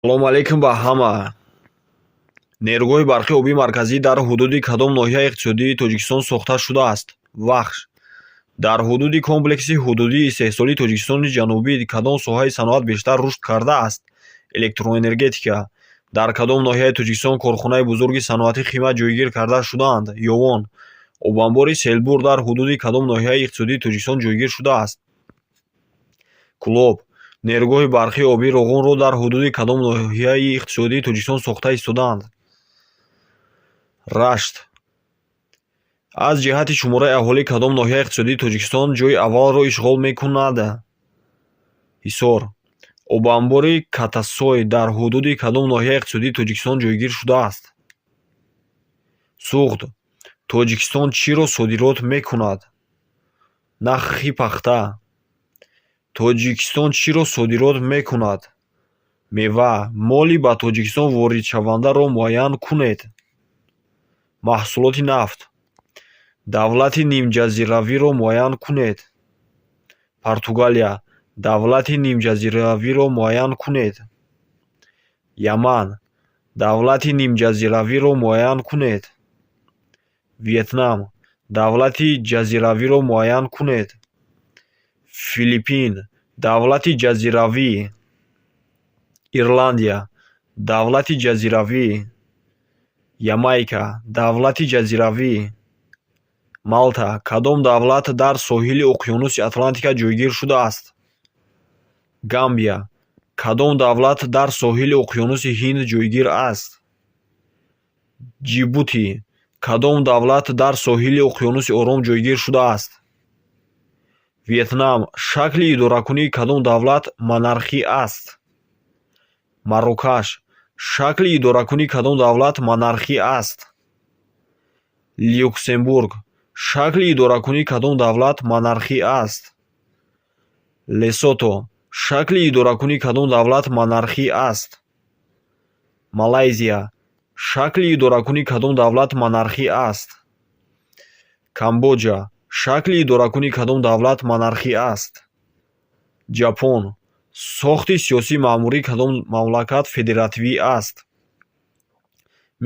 Салому алейкум ба ҳама. Нерӯгоҳи барқи обии марказӣ дар ҳудуди кадом ноҳияи иқтисодии Тоҷикистон сохта шудааст? Вахш. Дар ҳудуди комплекси ҳудудии истеҳсолии Тоҷикистони Ҷанубӣ кадом соҳаи саноат бештар рушд кардааст? Электроэнергетика. Дар кадом ноҳияи Тоҷикистон корхонаи бузурги саноати химия ҷойгир карда шудаанд? Ёвон. Обанбори Селбур дар ҳудуди кадом ноҳияи иқтисодии Тоҷикистон ҷойгир шудааст? Кӯлоб. Нерӯгоҳи барқи обии Роғунро дар ҳудуди кадом ноҳияи иқтисодии Тоҷикистон сохта истодаанд? Рашт. Аз ҷиҳати шумораи аҳолӣ кадом ноҳияи иқтисодии Тоҷикистон ҷойи аввалро ишғол мекунад? Ҳисор. Обанбори Катасой дар ҳудуди кадом ноҳияи иқтисодии Тоҷикистон ҷойгир шудааст? Суғд. Тоҷикистон чиро содирот мекунад? Нахи пахта. Тоҷикистон чиро содирот мекунад? Мева. Моли ба Тоҷикистон воридшавандаро муайян кунед. Маҳсулоти нафт. Давлати нимҷазиравиро муайян кунед. Португалия. Давлати нимҷазиравиро муайян кунед. Яман. Давлати нимҷазиравиро муайян кунед. Вьетнам. Давлати ҷазиравиро муайян кунед. Филиппин. Давлати ҷазиравӣ. Ирландия. Давлати ҷазиравӣ. Ямайка. Давлати ҷазиравӣ. Малта. Кадом давлат дар соҳили уқёнуси Атлантика ҷойгир шудааст? Гамбия. Кадом давлат дар соҳили уқёнуси Ҳинд ҷойгир аст? Ҷибути. Кадом давлат дар соҳили уқёнуси Ором ҷойгир шудааст? Вьетнам. Шакли идоракунии кадом давлат монархӣ аст? Марокаш. Шакли идоракунии кадом давлат монархӣ аст? Люксембург. Шакли идоракунии кадом давлат монархӣ аст? Лесото. Шакли идоракунии кадом давлат монархӣ аст? Малайзия. Шакли идоракунии кадом давлат монархӣ аст? Камбоҷа. Шакли идоракунии кадом давлат монархӣ аст? Ҷапон. Сохти сиёсии маъмурии кадом мамлакат федеративӣ аст?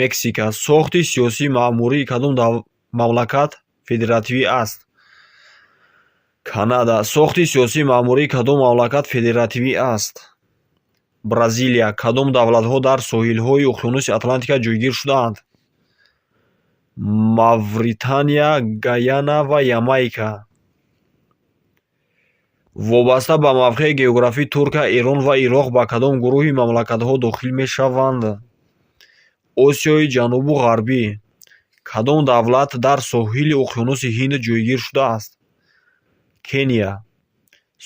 Мексика. Сохти сиёсии маъмурии кадом мамлакат федеративӣ аст? Канада. Сохти сиёсии маъмурии кадом мамлакат федеративӣ аст? Бразилия. Кадом давлатҳо дар соҳилҳои уқёнуси Атлантика ҷойгир шудаанд? Мавритания, Гаяна ва Ямайка. Вобаста ба мавқеи географӣ Туркия, Эрон ва Ироқ ба кадом гурӯҳи мамлакатҳо дохил мешаванд? Осиёи Ҷанубу Ғарбӣ. Кадом давлат дар соҳили уқёнуси Ҳинд ҷойгир шудааст? Кения.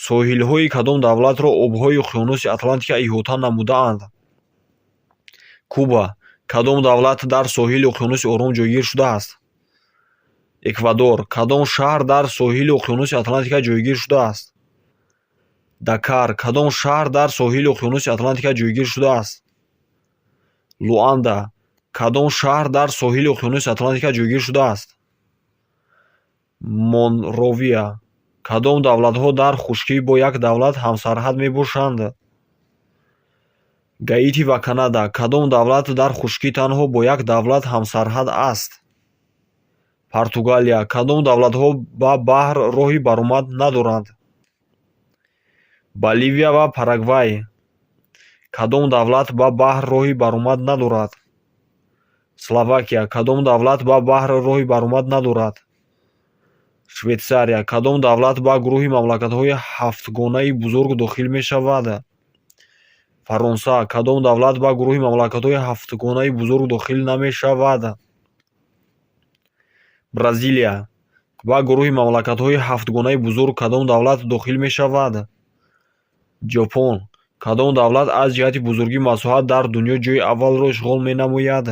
Соҳилҳои кадом давлатро обҳои уқёнуси Атлантика иҳота намудаанд? Куба. Кадом давлат дар соҳили уқёнуси Ором ҷойгир шудааст? Эквадор. Кадом шаҳр дар соҳили уқёнуси Атлантика ҷойгир шудааст? Дакар. Кадом шаҳр дар соҳили уқёнуси Атлантика ҷойгир шудааст? Луанда. Кадом шаҳр дар соҳили уқёнуси Атлантика ҷойгир шудааст? Монровия. Кадом давлатҳо дар хушкӣ бо як давлат ҳамсарҳад мебошанд? Гаити ва Канада. Кадом давлат дар хушкӣ танҳо бо як давлат ҳамсарҳад аст? Португалия. Кадом давлатҳо ба баҳр роҳи баромад надоранд? Боливия ва Парагвай. Кадом давлат ба баҳр роҳи баромад надорад? Словакия. Кадом давлат ба баҳр роҳи баромад надорад? Швейтсария. Кадом давлат ба гурӯҳи мамлакатҳои ҳафтгонаи бузург дохил мешавад? Фаронса. Кадом давлат ба гурӯҳи мамлакатҳои ҳафтгонаи бузург дохил намешавад? Бразилия. Ба гурӯҳи мамлакатҳои ҳафтгонаи бузург кадом давлат дохил мешавад? Ҷопон. Кадом давлат аз ҷиҳати бузургии масоҳат дар дунё ҷойи аввалро ишғол менамояд?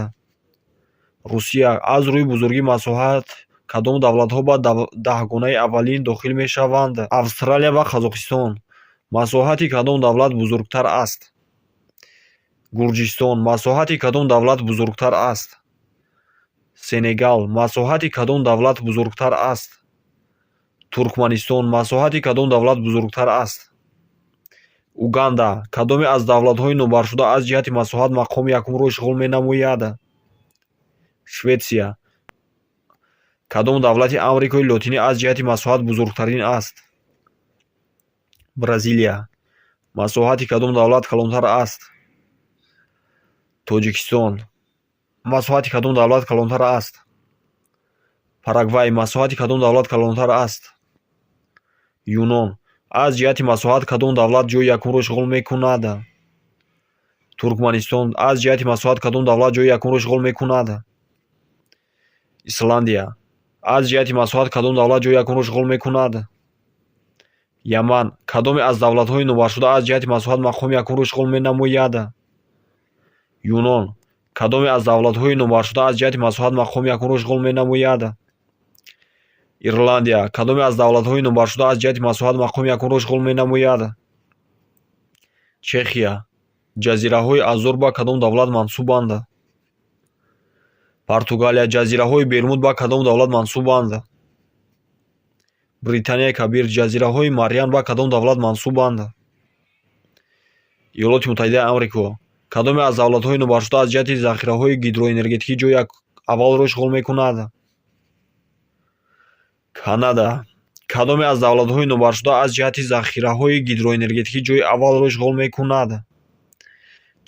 Русия. Аз рӯи бузургии масоҳат кадом давлатҳо ба даҳгонаи аввалин дохил мешаванд? Австралия ва Қазоқистон. Масоҳати кадом давлат бузургтар аст? Гурҷистон. Масоҳати кадом давлат бузургтар аст? Сенегал. Масоҳати кадом давлат бузургтар аст? Туркманистон. Масоҳати кадом давлат бузургтар аст? Уганда. Кадоме аз давлатҳои номбаршуда аз ҷиҳати масоҳат мақоми якумро ишғол менамояд? Шветсия. Кадом давлати Амрикои Лотинӣ аз ҷиҳати масоҳат бузургтарин аст? Бразилия. Масоҳати кадом давлат калонтар аст? Тоҷикистон. Масоҳати кадом давлат калонтар аст? Парагвай. Масоҳати кадом давлат калонтар аст? Юнон. Аз ҷиҳати масоҳат кадом давлат ҷойи якумро ишғол мекунад? Туркманистон. Аз ҷиҳати масоҳат кадом давлат ҷойи якумро ишғол мекунад? Исландия. Аз ҷиҳати масоҳат кадом давлат ҷойи якумро ишғол мекунад? Яман. Кадоме аз давлатҳои номбаршуда аз ҷиҳати масоҳат мақоми якумро ишғол менамояд? Юнон. Кадоме аз давлатҳои номбаршуда аз ҷиҳати масоҳат мақоми якумро ишғол менамояд? Ирландия. Кадоме аз давлатҳои номбаршуда аз ҷиҳати масоҳат мақоми якумро ишғол менамояд? Чехия. Ҷазираҳои Азор ба кадом давлат мансубанд? Португалия. Ҷазираҳои Бермуд ба кадом давлат мансубанд? Британияи Кабир. Ҷазираҳои Мариан ба кадом давлат мансубанд? Иёлоти Муттаҳидаи Амрико. Кадоме аз давлатҳои номбаршуда аз ҷиҳати захираҳои гидроэнергетикӣ ҷойи аввалро ишғол мекунад? Канада. Кадоме аз давлатҳои номбаршуда аз ҷиҳати захираҳои гидроэнергетикӣ ҷойи аввалро ишғол мекунад?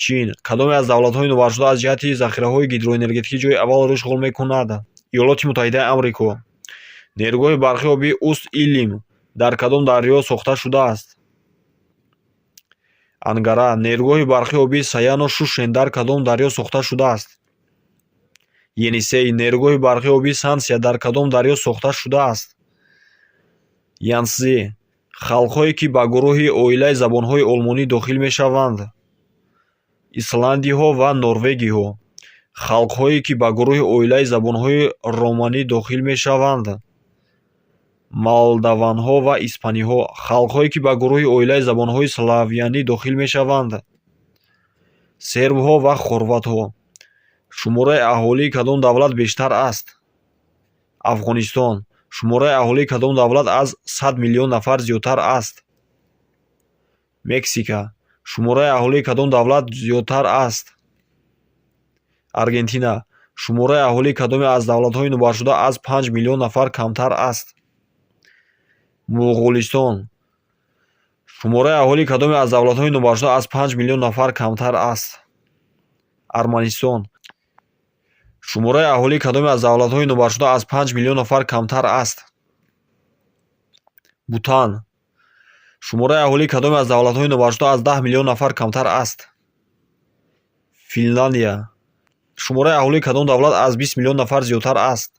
Чин. Кадоме аз давлатҳои номбаршуда аз ҷиҳати захираҳои гидроэнергетикӣ ҷойи аввалро ишғол мекунад? Иёлоти Муттаҳидаи Амрико. Нерӯгоҳи барқи обии Уст-Илим дар кадом дарё сохта шудааст? Ангара. Нерӯгоҳи барқи обии Саяно-Шушен дар кадом дарё сохта шудааст? Енисей. Нерӯгоҳи барқи обии Сансия дар кадом дарё сохта шудааст? Янсзи. Халқҳое, ки ба гурӯҳи оилаи забонҳои олмонӣ дохил мешаванд: исландиҳо ва норвегиҳо. Халқҳое, ки ба гурӯҳи оилаи забонҳои романӣ дохил мешаванд: молдаванҳо ва испаниҳо. Халқҳое, ки ба гурӯҳи оилаи забонҳои славянӣ дохил мешаванд: сербҳо ва хорватҳо. Шумораи аҳолии кадом давлат бештар аст? Афғонистон. Шумораи аҳолии кадом давлат аз 100 миллион нафар зиёдтар аст? Мексика. Шумораи аҳолии кадом давлат зиёдтар аст? Аргентина. Шумораи аҳолии кадоме аз давлатҳои номбаршуда аз 5 миллион нафар камтар аст? Муғулистон. Шумораи аҳолии кадоме аз давлатҳои номбаршуда аз 5 миллион нафар камтар аст? Арманистон. Шумораи аҳолии кадоме аз давлатҳои номбаршуда аз 5 миллион нафар камтар аст? Бутан. Шумораи аҳолии кадоме аз давлатҳои номбаршуда аз 10 миллион нафар камтар аст? Финляндия. Шумораи аҳолии кадом давлат аз 20 миллион нафар зиёдтар аст?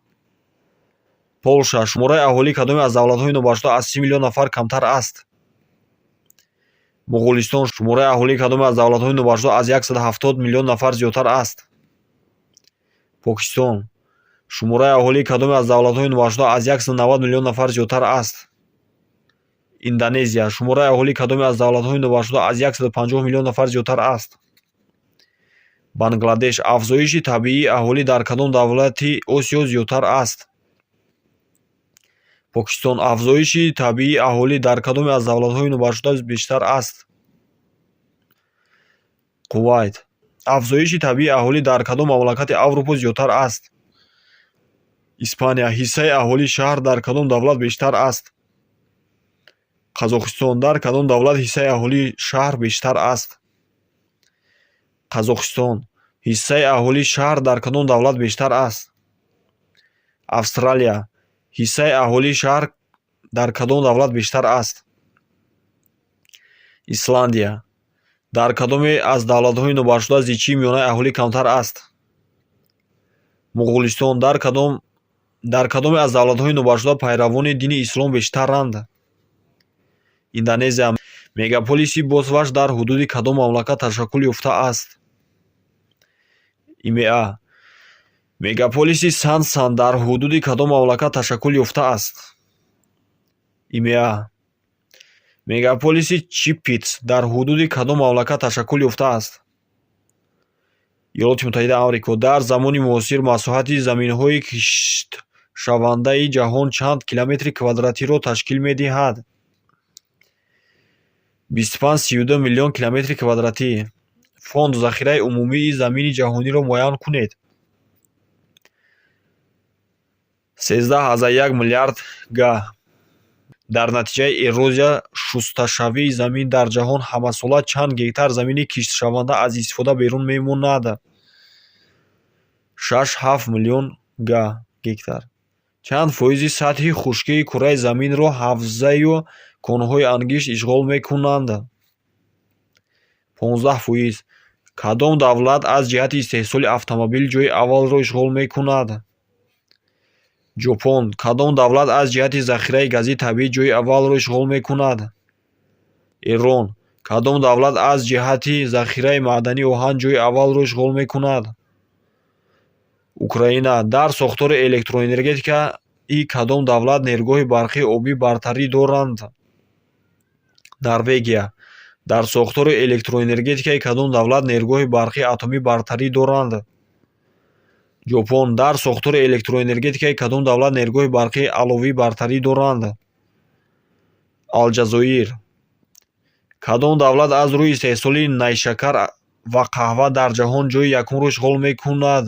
Полша. Шумораи аҳолии кадоме аз давлатҳои номбаршуда аз 30 миллион нафар камтар аст? Муғулистон. Шумораи аҳолии кадоме аз давлатҳои номбаршуда аз 170 миллион нафар зиёдтар аст? Покистон. Шумораи аҳолии кадоме аз давлатҳои номбаршуда аз 190 миллион нафар зиёдтар аст? Индонезия. Шумораи аҳолии кадоме аз давлатҳои номбаршуда аз 150 миллион нафар зиёдтар аст? Бангладеш. Афзоиши табиии аҳолӣ дар кадом давлати Осиё зиёдтар аст? Покистон. Афзоиши табиии аҳолӣ дар кадоме аз давлатҳои номбаршуда бештар аст? Кувайт. Афзоиши табиии аҳолӣ дар кадом мамлакати Аврупо зиёдтар аст? Испания. Ҳиссаи аҳолии шаҳр дар кадом давлат бештар аст? Қазоқистон. Дар кадом давлат ҳиссаи аҳолии шаҳр бештар аст? Қазоқистон. Ҳиссаи аҳолии шаҳр дар кадом давлат бештар аст? Австралия. Ҳиссаи аҳолии шаҳр дар кадом давлат бештар аст? Исландия. Дар кадоме аз давлатҳои номбаршуда зичии миёнаи аҳолӣ камтар аст? Муғулистон. Дар кадоме аз давлатҳои номбаршуда пайравони дини ислом бештаранд? Индонезия. Мегаполиси Босфор дар ҳудуди кадом мамлакат ташаккул ёфтааст? Има. Мегаполиси Сансан дар ҳудуди кадом мамлакат ташаккул ёфтааст? Има. Мегаполиси Чиппитс дар ҳудуди кадом мамлакат ташаккул ёфтааст? Иёлоти Муттаҳидаи Амрико. Дар замони муосир масоҳати заминҳои киштшавандаи ҷаҳон чанд километри квадратиро ташкил медиҳад? 25,32 миллион километри квадратӣ. Фонд захираи умумии замини ҷаҳониро муайян кунед. 13,1 миллиард га. Дар натиҷаи эрозия шусташавии замин дар ҷаҳон ҳамасола чанд гектар замини киштшаванда аз истифода берун мемонад? 6-7 миллион га гектар. Чанд фоизи сатҳи хушкии кураи заминро ҳавзаю конҳои ангишт ишғол мекунанд? 15%. Кадом давлат аз ҷиҳати истеҳсоли автомобил ҷойи аввалро ишғол мекунад? Ҷопон. Кадом давлат аз ҷиҳати захираи гази табиӣ ҷойи аввалро ишғол мекунад? Эрон. Кадом давлат аз ҷиҳати захираи маъдани оҳан ҷойи аввалро ишғол мекунад? Украина. Дар сохтори электроэнергетикаи кадом давлат нерӯгоҳи барқии обӣ бартарӣ доранд? Норвегия. Дар сохтори электроэнергетикаи кадом давлат нерӯгоҳи барқии атомӣ бартарӣ доранд? Ҷопон. Дар сохтори электроэнергетикаи кадом давлат нерӯгоҳи барқии аловӣ бартарӣ доранд? Алҷазоир. Кадом давлат аз рӯи истеҳсоли найшакар ва қаҳва дар ҷаҳон ҷойи якумро ишғол мекунад?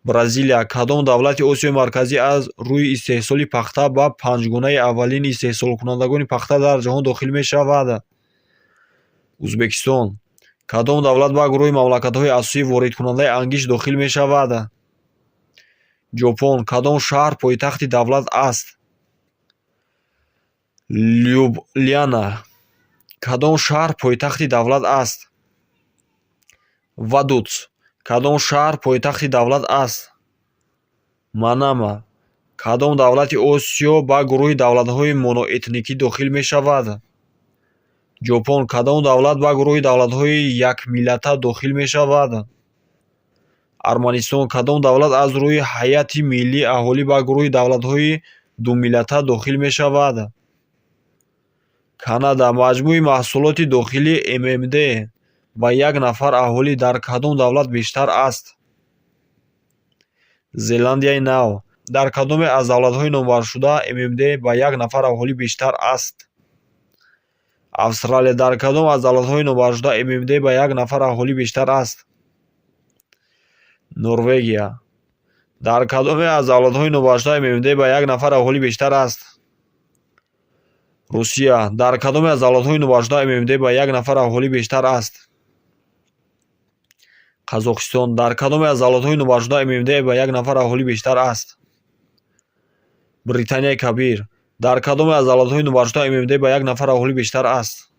Бразилия. Кадом давлати Осиёи Марказӣ аз рӯи истеҳсоли пахта ба панҷгонаи аввалини истеҳсолкунандагони пахта дар ҷаҳон дохил мешавад? Ӯзбекистон. Кадом давлат ба гурӯҳи мамлакатҳои асосии воридкунандаи ангишт дохил мешавад? Ҷопон. Кадом шаҳр пойтахти давлат аст? Любляна. Кадом шаҳр пойтахти давлат аст? Вадуц. Кадом шаҳр пойтахти давлат аст? Манама. Кадом давлати Осиё ба гурӯҳи давлатҳои моноэтникӣ дохил мешавад? Ҷопон. Кадом давлат ба гурӯҳи давлатҳои якмиллата дохил мешавад? Арманистон. Кадом давлат аз рӯи ҳайати миллии аҳолӣ ба гурӯҳи давлатҳои думиллата дохил мешавад? Канада. Маҷмӯи маҳсулоти дохилӣ ММД ба як нафар аҳолӣ дар кадом давлат бештар аст? Зеландияи Нав. Дар кадоме аз давлатҳои номбаршуда ММД ба як нафар аҳолӣ бештар аст? Австралия. Дар кадом аз давлатҳои номбаршуда ММД ба як нафар аҳолӣ бештар аст? Норвегия. Дар кадоме аз давлатҳои номбаршуда ММД ба як нафар аҳолӣ бештар аст? Русия. Дар кадоме аз давлатҳои номбаршуда ММД ба як нафар аҳолӣ бештар аст? Қазоқистон. Дар кадоме аз давлатҳои номбаршуда ММД ба як нафар аҳолӣ бештар аст? Британияи Кабир. Дар кадоме аз давлатҳои номбаршуда ММД ба як нафар аҳолӣ бештар аст?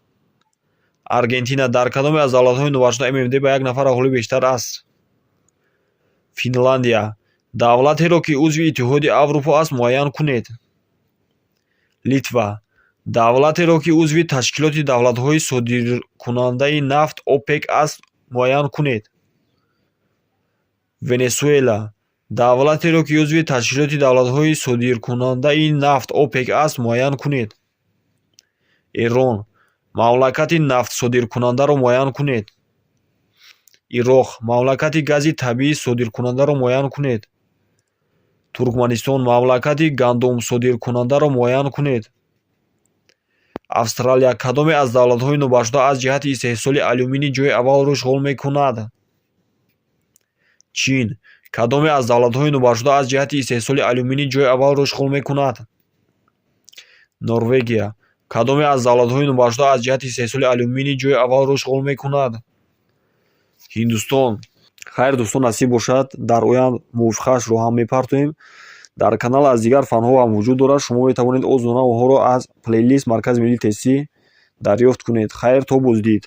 Аргентина. Дар кадоме аз давлатҳои номбаршуда ММД ба як нафар аҳолӣ бештар аст? Финландия. Давлатеро, ки узви Иттиҳоди Аврупо аст, муайян кунед. Литва. Давлатеро, ки узви Ташкилоти давлатҳои содиркунандаи нафт ОПЕК аст, муайян кунед. Венесуэла. Давлатеро, ки узви Ташкилоти давлатҳои содиркунандаи нафт ОПЕК аст, муайян кунед. Эрон. Мамлакати нафтсодиркунандаро муайян кунед. Ироқ. Мамлакати гази табиӣ содиркунандаро муайян кунед. Туркманистон. Мамлакати гандумсодиркунандаро муайян кунед. Австралия. Кадоме аз давлатҳои номбаршуда аз ҷиҳати истеҳсоли алюминий ҷойи аввалро ишғол мекунад? Чин. Кадоме аз давлатҳои номбаршуда аз ҷиҳати истеҳсоли алюминий ҷойи аввалро ишғол мекунад? Норвегия. Кадоме аз давлатҳои номбаршуда аз ҷиҳати истеҳсоли алюминий ҷойи аввалро ишғол мекунад? Ҳиндустон. Хайр, дӯстон, насиб бошад, дар оянд мувофиқаашро ҳам мепартоем. Дар канал аз дигар фанҳо ҳам вуҷуд дорад. Шумо метавонед озодона онҳоро аз плейлист Маркази миллии тестӣ дарёфт кунед. Хайр, то боздид.